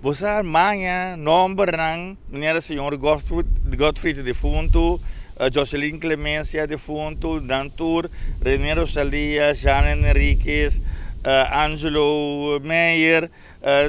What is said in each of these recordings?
Bo sa maña nombernan manera señor Godfried defuntu, Jocelyn Clemencia defuntu, nan tur, Rene Rosalia, Jean Henriquez, Angelo Meyer,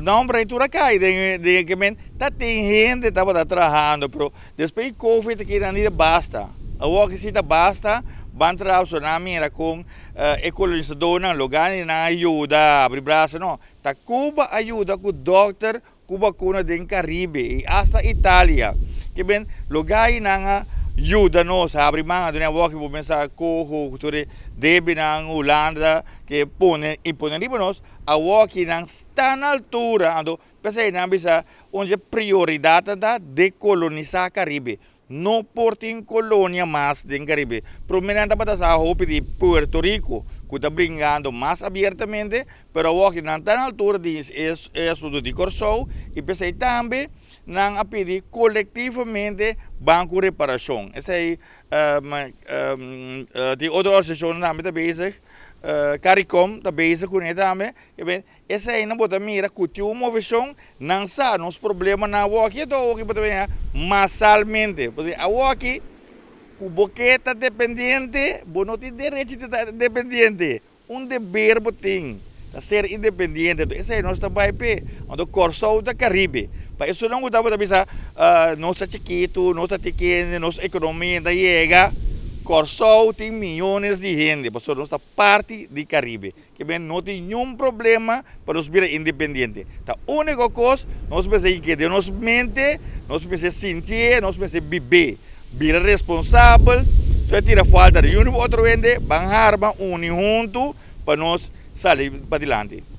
nomber ei tur a kai den den e kemen. Ta tin hende tabata trahando pero despues di covid aki nan di ta basta. Awor aki si ta basta, ban traha pasobra nan a mira kon e kolonisadornan lo gana di nan a yuda abri brasa no. Ta Cuba a yuda cu dokter cu bacuna den Caribe y hasta Italia. Ke ben lugar y nan a yuda nos habri man a duna awor ki bo pensa coho cu tur e debinan Hulanda ke pone impone riba nos awor ki nan sta na altura anto pesey nan bisa un dje prioridad ta decolonisa Caribe. No por tin colonia mas den Caribe. Prome nan tabata sa hopi di Puerto Rico cu ta bringando mas abiertamente, pero awor ki nan ta na altura di e asunto di Corsou y p'esey tambe nan a pidi colectivamente ban cu reparacion. Esey tin otro organisacionnan tambe ta bezig, Caricom ta bezig cune tambe. Eseinan bo ta mira ku tin un moveshon, nan sa nos problemanan awoki anto awoki bo ta bini masalmente. Pasobra awoki ku bo ke ta dependiente, bo no tin derecho di ta dependiente. Un deber bo tin ta ser independiente. Anto esei nos ta bai p'e. Anto Kòrsou ta Karibe. Pa esunnan ku tabata bisa nos ta chikitu, nos ta tikende, nos ekonomia ta yega, Kòrsou tin miyones di hende pasobra nos ta parti di Karibe. Ke men no tin niun problema pa nos bira independiente. Ta úniko kos nos mester hink'é den nos mente, nos mester sintié, nos mester bib'é. Bira responsabel, so e tira falta di unu pa otro hende, ban harma, uni huntu pa nos sali padilanti.